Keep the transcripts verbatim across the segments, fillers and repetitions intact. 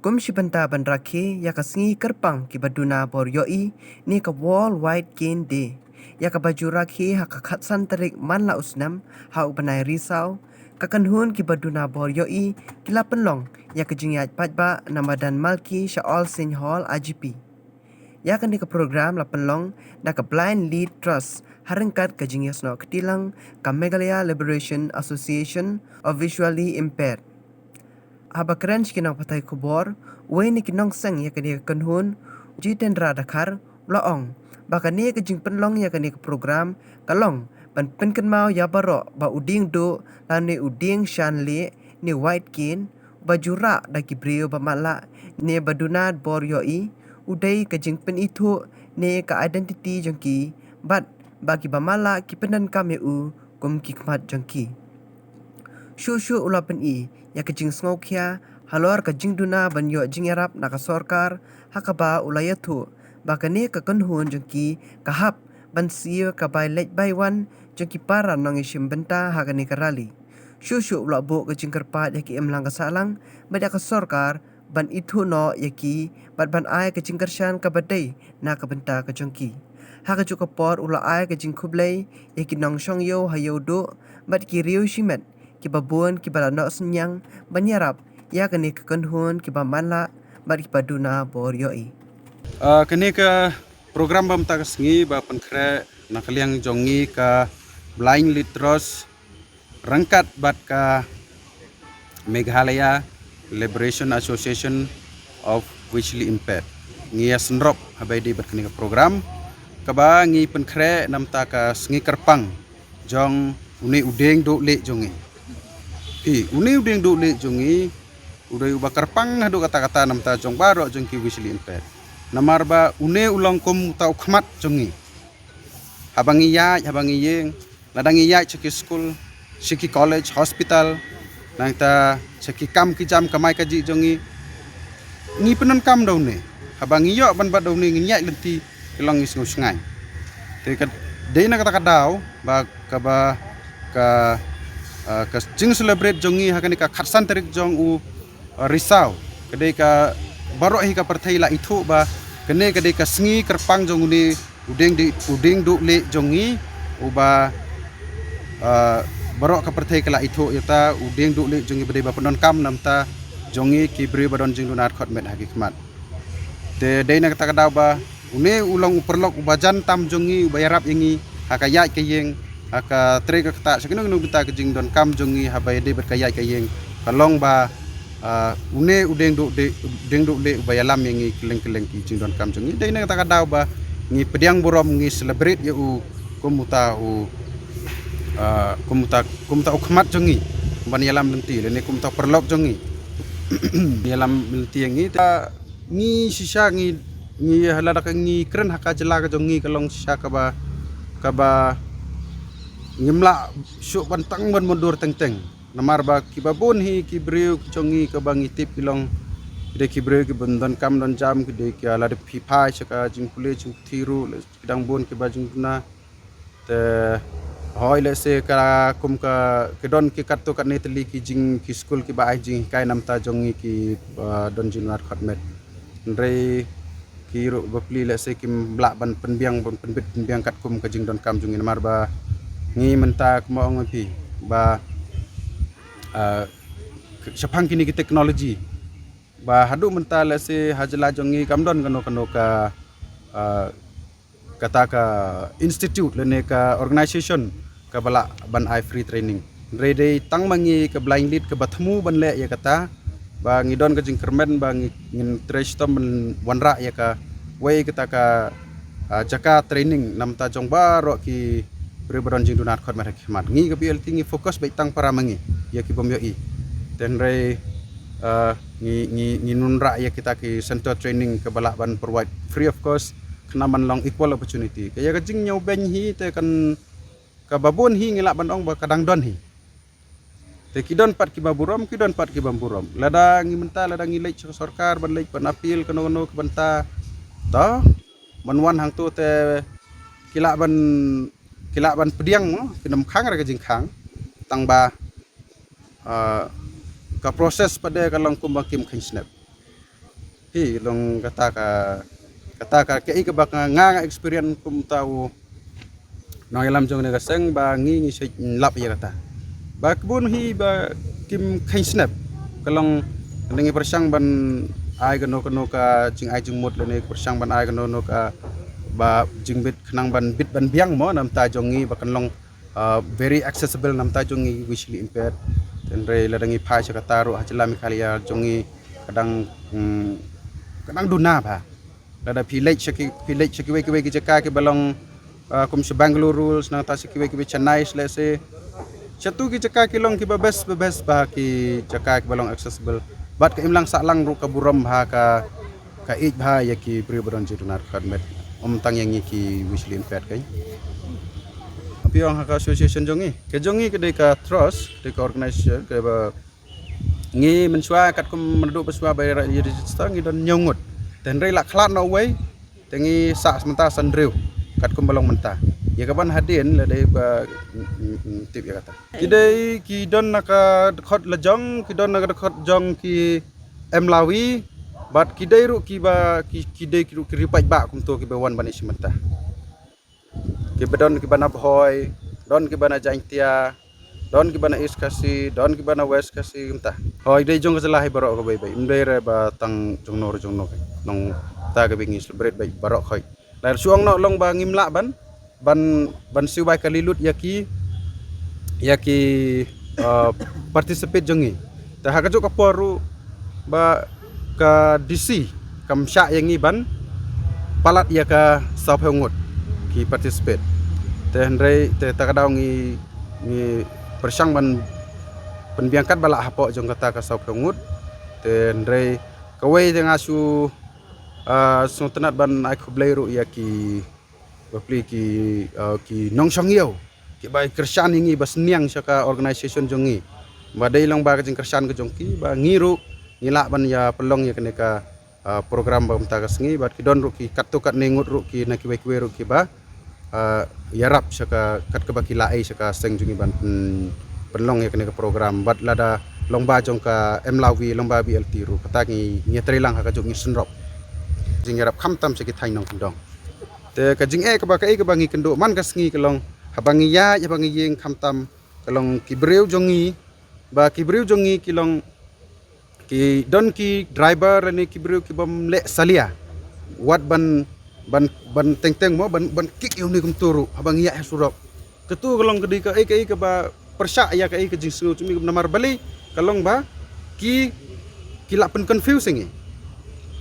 Kum shi bynta ban rakhe ïa ka sngi kyrpang kiba duna bor ïohi ne ka World White Cane Day, ïa kaba ju rakhe ha ka khatsan tarik man la u snem ha u bnai Risaw, ka kynhun kiba duna bor ïohi ki la pynlong ïa ka jingïaid paidbah na madan Malki sha All Saint Hall, I G P. Ïa kane ka program la pynlong da ka Blind Lead Trust ha ryngkat ka jingïasnoh kti lang ka Meghalaya Liberation Association of Visually Impaired. Haba kren sha ki nongpathai khubor, uwei na ki nongseng ïa kane ka kynhun, Jitendra Dkhar, u la ong ba kane ka jingpynlong ïa kane ka program ka long ban pynkynmaw ïa baroh ba u dieng duh lane u dieng shan lieh ne white cane ba ju rah da ki briew ba matlah ne ba duna bor ïohi, u dei ka jingpynithuh ne ka identity jong ki, bad ba kiba matlah ki pyndonkam ïa u kum ki khmat jong ki. Shuh shuh u la pyni ïa ka jingsngewkhia halor ka jingduna ban ïoh jingïarap na ka sorkar, ha kaba u la ïathuh ba kane ka kynhun jong ki ka hap ban siew ka bai leit bai wan jong ki para nongïashim bynta ha kane ka rally. Shuh shuh u la buh ka jingkyrpad ïa ki imlang ka sahlang bad ïa ka sorkar ban ithuh noh ïa ki bad ban ai ka jingkyrshan kaba dei na ka bynta ka jong ki. Ha kajuh ka por u la ai ka jingkhublei ïa ki nongshong ïew ha ïew duh bad ki riew shimet kiba bun kiba la noh synñiang ban ïarap ïa kane ka kynhun kiba matlah bad kiba duna bor ïohi. Ah, kane ka program ba mynta ka sngi ba pynkhreh na ka liang jong ngi ka Blind Lead Trust ryngkat bad ka Meghalaya Liberation Association of Visually Impaired. Ngi ïa synrop haba ïadei bad kane ka program kaba ngi pynkhreh na mynta ka sngi kyrpang jong une u dieng duh lieh jong ngi. Phi, une u dieng duh lieh jong ngi u dei uba kyrpang haduh katta katta na mynta jong baroh jong ki visually impaired. Namar ba une u long kum uta u khmat jong ngi. Haba ngi ïaid, haba ngi ïeng, lada ngi ïaid sha ki skul, sha ki college, hospital, nangta sha ki kam ki jam kamai kajih jong ngi, ngi pyndonkam da une. Haba ngi ïoh ban bat da une, ngi ïaid lynti, ki long ngi sngew shngaiñ. Te ka dei na kata ka daw ba kaba ka, ah, ka jing celebrate jong ngi ha kane ka khatsan tarik jong u, ah, Risaw. Ka dei ka baroh hi ka pyrthei la ithuh ba kane ka dei ka sngi kyrpang jong une u dieng di, u dieng duh lieh jong ngi uba, ah, baroh ka pyrthei ka la ithuh ïa uta u dieng duh lieh jong ngi ba dei ba pyndonkam na bynta jong ngi ki briew ba don jingduna khot met ha ki khmat. Te dei na kata ka daw ba une u long u paralok uba jan tam jong ngi uba ïarap ïa ngi ha ka ïaid ka ïeng, ha ka trei ka ktah, sha kino kino bynta ka jingdonkam jong ngi haba ïadei bad ka ïaid ka ïeng. Ka long ba, ah, une u dieng duh, dieng duh lieh uba ïalam ïa ngi kylleng kylleng ki jingdonkam jong ngi. Dei na kata ka daw ba ngi pdiang burom, ngi celebrate ïa u kum uta u, ah, kum uta, kum uta u khmat jong ngi ban ïalam lynti lane kum uta u paralok jong ngi ïalam lynti ïa ngi. Te ngi shisha ngi, ngi lada ka ngi kren ha ka jylla ka jong ngi ka long shisha kaba, kaba ngim lah shuh ban tang ban mutdur teng teng. Namar ba kiba bun hi ki briew ki jong ngi kaba ngi tip ki long, ki dei ki briew kiba donkam donjam, ki dei ki lada phi phai sha ka jingpule jingputhi ruh, ki dang bun kiba jingduna. Te hooid, lehse ka kum ka, ki don ki katto katne tylli ki jing, ki skul kiba ai jinghikai na bynta jong ngi ki, ah, don jingduna khot met. Hynrei ki ruh bapli lehse kim lah ban pynbiang, ban pynbit pynbiang katkum ka jingdonkam jong ngi, namar ba ngi mynta kumba ong phi ba, ah, shaphang kine ki technology ba haduh mynta lehse ha jylla jong ngi kam don kano kano ka, ah, kata ka institute lane ka organization kaba lah ban ai free training. Hynrei dei tang ma ngi ka Blind Lead kaba thmu ban leh ïa kata, ba ngi don ka jingkyrmen ba ngi, ngin trei shitom ban wanrah ïa kawei kata ka, ah, jaka training na bynta jong baroh ki briew ba don jingduna khot met ha ki khmat. Ngi ka B L T ngi focus beit tang para ma ngi, ïa ki bym ïohi. Te hynrei, ah, ngi, ngi, ngin wanrah ïa kita ki center training kaba lah ban provide free of cost, khnang ban long equal opportunity. Ka ïa ka jingñiewbeiñ hi te kan, kaba bun hi ngi lah ban ong ba ka dang don hi. Te ki don pat kiba burom, ki don pat ki bym burom. Lada ngi mynta, lada ngi leit sha ka sorkar ban leit ban appeal kano kano ka bynta, to ban wan hangto te ki lah ban, ki lah ban pdiang mo, kin ym khang re ka jingkhang. Tang ba, ah, ka process pat de ka long kumba kim kheiñ snep. Hi, long kata ka, kata ka, kaei kaba nga, nga experience kumta u nongïalam jong kane ka seng ba ngi ngi shu lap ïa kata. Ba kibun hi ba kim kheiñ snep. Ka long, ngi pyrshang ban ai kano kano ka jingai jingmut lane pyrshang ban ai kano kano ka ba jingbit khnang ban bit ban biang mo namta jong ngi ba kan long uh, very accessible namta jong ngi visually impaired. Hynrei lada ngi phai sha kata ruh ha jylla Meghalaya jong ngi ka dang, mm, ka dang duna bha. Lada phi leit sha ki, phi leit sha kiwei kiwei ki jaka kiba long, uh, kum sha Bangalore ruh, nangta sha kiwei kiwei Chennai, let's say. Shatu ki jaka ki long kiba best, ba best bha ki jaka kiba long accessible. Bad ka imlang sahlang ruh ka burom bha ka, ka ïeit bha ïa ki briew ba don jingduna khadmet. Ym tang ïa ngi ki visually impaired kein. Phi ong ha ka association jong ngi. Ka jong ngi ka dei ka trust, dei ka organization kaba ngi mynshuwa katkum mynta ba shuwa ba ïa register ngi don hynñiew ngut. Te hynrei la khlad noh uwei, te ngi sah mynta san hynriew katkum ba long mynta. Ïa kaban hadien la dei ba, mm, mm, mm, tip ïa kata. Ki dei ki don na ka dkhot la jong, ki don na ka dkhot jong ki Emlawi, bad ki dei ruh kiba, ki, ki dei ki ruh ki riewpaidbah kumto kiba wan ban ïashim bynta. Kiba don kiba na Bhoi, don kiba na Jaintia, don kiba na East Khasi, don kiba na West Khasi kumta. Hoi dei jong ka jylla hi baroh kawei bai. Ym dei re ba tang jongno re jongno. Nangta kaba ngi celebrate bai baroh khoi. Lai shuh noh long ba ngim lah ban, ban, ban siew bai kali lut ïa ki, ïa ki, uh, participate jong ngi. Te ha kajuh ka por ruh ba ka D C kam shah ïa ngi ban palat ïa ka sawphew ngut ki participate. Te hynrei te ta ka daw ngi, ngi pyrshang ban pynbiang katba lah hapoh jong kata ka sawphew ngut. Te hynrei kawei te nga shu, ah, sngewtynnat ban ai khublei ruh ïa ki bapli ki, ah, ki nongshong ïew kiba kyrshan ïa ngi ba sniang sha ka organization jong ngi. Ba dei long ba ka jingkyrshan ka jong ki ba ngi ruh ngi lah ban ïa pynlong ïa kane ka, ah, program ba mynta ka sngi bad ki don ruh ki katto katne ngut ruh ki na kiwei kiwei ruh kiba, ah, ïarap sha ka kat kaba ki la ai sha ka seng jong ngi ban pyn-, pynlong ïa kane ka program bad lada long ba jong ka Emlawi long ba B L T ruh kata ngi ngi trei lang ha ka jong ngi synrop. Jingïarap khamtam sha ki thaiñ nongkyndong. Te ka jingeh kaba kaei kaba ngi kynduh man ka sngi ka long haba ngi ïaid haba ngi ïeng khamtam ka long ki briew jong ngi ba ki briew jong ngi ki long ki don ki driver lane ki briew ki bym leh salia wat ban, ban, ban teng teng mo ban, ban kick ïa une kumto ruh haba ngi ïaid ha surok. Katu ka long ka dei kaei kaei kaba pyrshah ïa kaei ka jingsngew jong ngi namar balei ka long ba ki, ki la pyn confuse ngi.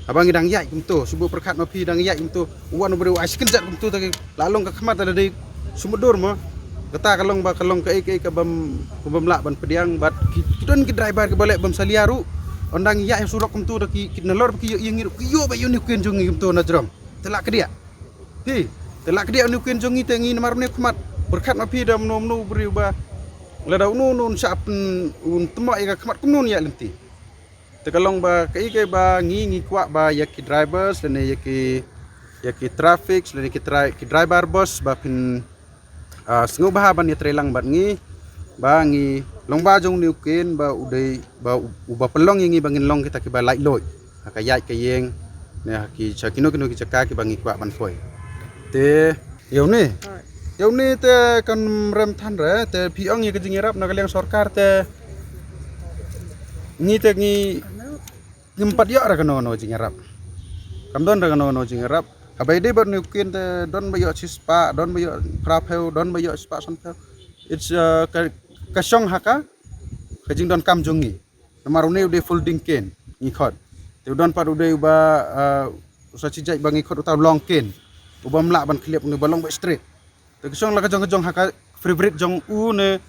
Haba ngi dang ïaid kumto, shu buh pyrkhat ma phi dang ïaid kumto, u wan u briew ai shi kynjat kumto ta ki la long ka khmat ta la dei shu mutdur mo. Kata ka long ba ka long kaei kaei ka bym, ka bym lah ban pdiang bad ki, ki don ki driver kiba leh bym salia ruh. Ynda ngi ïaid ha surok kumto ta ki, ki nalor ba ki ïoh ïa ngi ruh ki ïoh ba ïoh une u kynjong ngi kumto na jrong. Te la kdiah. Hi, te la kdiah une u kynjong ngi te ngi namar une u khmat. Pyrkhat ma phi da mano mano u briew ba lada uno uno un shah pyn, un tymok ïa ka khmat kumno un ïaid lynti. Te ka long ba kaei kaei ba ngi ngi kwah ba ïa ki drivers lane ïa ki, ïa ki traffic lane ki dri-, ki driver bus ba phin, ah, sngewbha ban ïatrei lang bad ngi ba ngi long ba jong une u kynjong ba u dei ba u, uba pynlong ïa ngi ba ngin long kita kiba laitluid ha ka ïaid ka ïeng ne ha ki sha kino kino ki jaka kiba ngi kwah ban poi. Te ïa une, ïa une te kan rem than re te phi ong ïa ka jingïarap na ka liang sorkar te ngi te ngi ngim pat ïoh re kano kano jingïarap. Kam don re kano kano jingïarap. Haba ïadei bad une u kynjong te don ba ïoh shispah, don ba ïoh phraphew, don ba ïoh shispah sanphew. It's, uh, ka, ka shong ha ka, ka jingdonkam jong ngi. Namar une u dei folding kynjong ngi khot. Te u don pat u dei uba, uh, u sa shi jait ba ngi khot uta u long kynjong. Uba ym lah ban khliap une uba long ba straight. Te ka shong la ka jong ka jong ha ka favorite jong une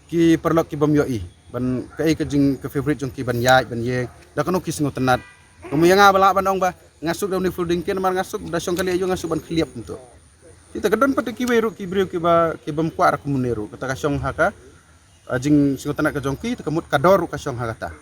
ki paralok ki bym ïohi ban kaei ka jing ka favorite jong ki ban ïaid ban ïeng da kano ki sngewtynnat. Kum ïa nga ba lah ban ong ba nga suk da une folding kynjong namar nga suk da shong kali aïu nga suk ban khliap kumto. Kita ka don pat kiwei ruh ki briew kiba ki bym kwah ra kum une ruh kata ka shong ha ka, ah, jing sngewtynnat ka jong ki te ka mut ka dor ruh ka shong ha kata.